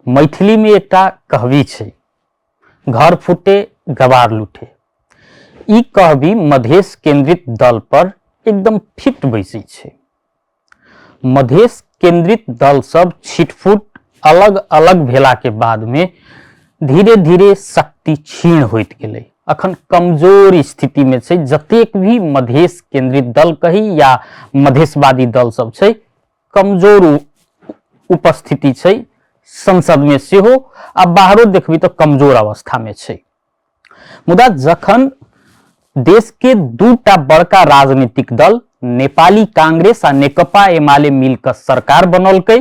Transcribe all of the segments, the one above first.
मैथिली में एकटा कहबी छै, घर फूटे गवार लूटे। ई कहबी मधेश केंद्रित दल पर एकदम फिट बैसै छै। मधेश केंद्रित दल सब छिटफुट अलग अलग भेला के बाद में धीरे धीरे शक्ति क्षीण होइत गेलै। अखन कमजोर स्थिति में छै। जतेक भी मधेश केंद्रित दल कही या मधेशवादी दल सब छै, कमजोर उपस्थिति छै संसद में सेहो, आ बाहरो देखबी तऽ कमजोर अवस्था में छै। मुदा जखन देश के दूटा बड़का राजनीतिक दल नेपाली कांग्रेस आ नेकपा एमाले मिलकर सरकार बनौलकै,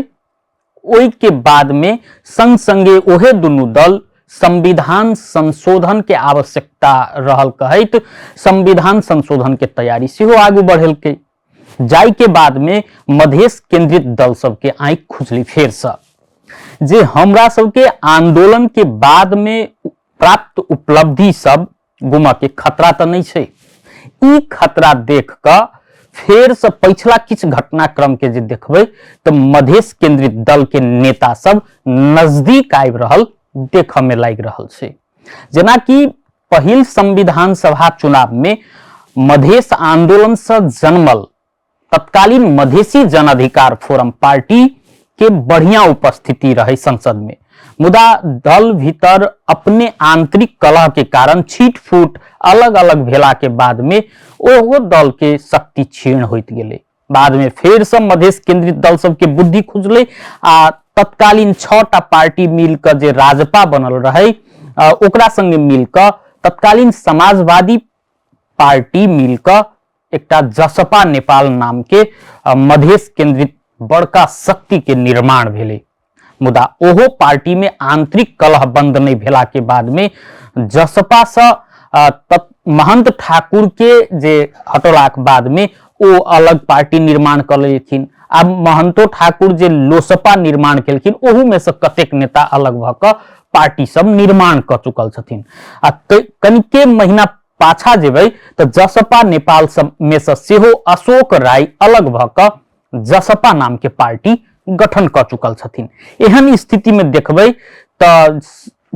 ओहि के बाद में संग संगे ओहे दुनू दल संविधान संशोधन के आवश्यकता रहल कहैत संविधान संशोधन के तैयारी सेहो आगू बढ़ेलकै, जाहि के बाद में मधेश केंद्रित दल सबके आंखि खुजली फेर से, जे हमरा सबके आंदोलन के बाद में प्राप्त उपलब्धि सब गुमा के खतरा तऽ नहीं छै। ई खतरा देख कऽ फेर से पिछला किछु घटनाक्रम के जे देखबै तऽ मधेश केंद्रित दल के नेता सब नजदीक आबि रहल देखऽ में लागि रहल छै। जेनाकि पहिल संविधान सभा चुनाव में मधेश आंदोलन से जन्मल तत्कालीन मधेसी जन अधिकार फोरम पार्टी के बढ़िया उपस्थिति रहे संसद में, मुदा दल भीतर अपने आंतरिक कलह के कारण छीट फूट अलग अलग भेला के बाद में ओहो दल के शक्ति क्षीण होइत गेलै। बाद में फेर से मधेश केंद्रित दल सबके बुद्धि खुजलै आ तत्कालीन 6टा पार्टी मिल कऽ जे राजपा बनल रहे, ओकरा संगे मिल कऽ तत्कालीन समाजवादी पार्टी मिल कऽ एकटा जसपा नेपाल नाम के मधेश केंद्रित बड़का शक्ति के निर्माण भेलै। मुदा ओहो पार्टी में आंतरिक कलह बंद नहीं भेला के बाद में जसपा से महंत ठाकुर के जे हटौलाक बाद में ओ अलग पार्टी निर्माण कऽ लेलखिन। आब महंतो ठाकुर जे लोसपा निर्माण केलखिन, ओहू में से कतेक नेता अलग भऽ कऽ पार्टी सब निर्माण कऽ चुकल छथिन। आ कनिके महीना पाछा जेबै तऽ जसपा नेपाल सब में से सेहो अशोक राय अलग भऽ कऽ जसपा नाम के पार्टी गठन कऽ चुकल छथिन। एहन स्थिति में देखबै तऽ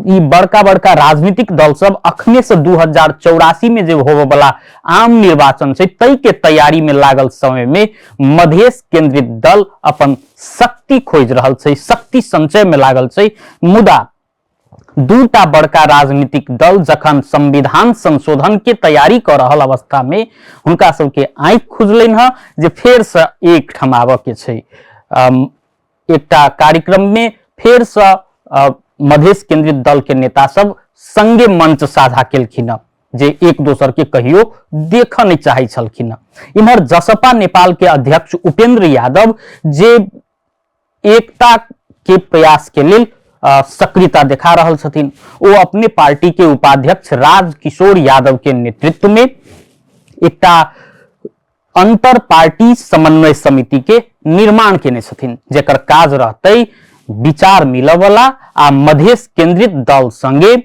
ई बड़का बड़का राजनीतिक दल सब अखने से 2084 में जे होबय वाला आम निर्वाचन छै तै के तैयारी में लागल समय में मधेश केंद्रित दल अपन शक्ति खोजि रहल छै, शक्ति संचय में लागल छै। मुदा दूटा बड़का राजनीतिक दल जखन संविधान संशोधन के तैयारी कऽ रहल अवस्था में हुनका सबके आँखि खुजलनि हँ जे फेर से एक ठाम आबऽ के छै। एकटा कार्यक्रम में फेर से मधेश केंद्रित दल के नेता सब संगे मंच साझा केलखिन हँ, जे एक दोसर के कहियो देखऽ नहीं चाहै छलखिन हँ। इम्हर जसपा नेपाल के अध्यक्ष उपेंद्र यादव जे एकता के प्रयास के लेल सक्रियता देखा रहल छथिन, ओ अपने पार्टी के उपाध्यक्ष राज किशोर यादव के नेतृत्व में एकटा अंतर पार्टी समन्वय समिति के निर्माण केने छथिन, जेकर काज रहतै विचार मिलऽ आ मधेश केंद्रित दल संगे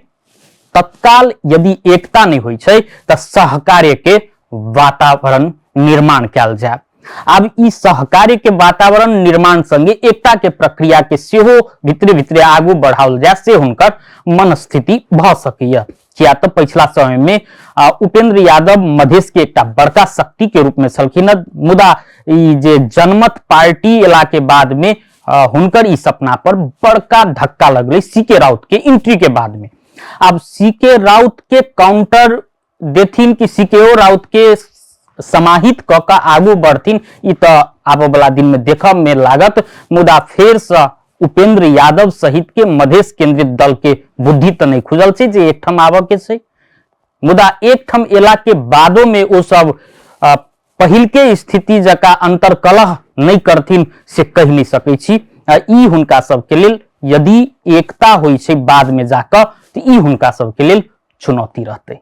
तत्काल यदि एकता नहीं होइ छै तऽ सहकार्य के वातावरण निर्माण कयल जाय। आब ई सहकार्य के वातावरण निर्माण संगे एकता के प्रक्रिया के सेहो भितरे भितरे आगू बढ़ाओल जाय, से हुनकर मनस्थिति भऽ सकैया। किया तऽ पिछला समय में उपेंद्र यादव मधेश के एकटा बड़का शक्ति के रूप में छलखिन, मुदा ई जे जनमत पार्टी एला के बाद में हुनकर ई सपना पर बड़का धक्का लगलै सी के राउत के एंट्री के बाद में। आब सी के राउत के काउंटर देथिन कि सी के ओ राउत के समाहित कऽ कऽ आगू बढ़थिन, ई तऽ आबऽ वाला दिन में देखऽ में लागत। मुदा फेर से उपेंद्र यादव सहित के मधेश केंद्रित दल के बुद्धि तऽ नहीं खुजल छै जे एकठाम आबऽ के छै, मुदा एकठाम एला के बादो में ओ सब पहिलके स्थिति जकाँ अंतर्कलह नहि करथिन से कहि नहि सकै छी। आ ई हुनका सबके लेल यदि एकता होइ छै बाद में जाकऽ तऽ ई हुनका सबके लेल चुनौती रहतै।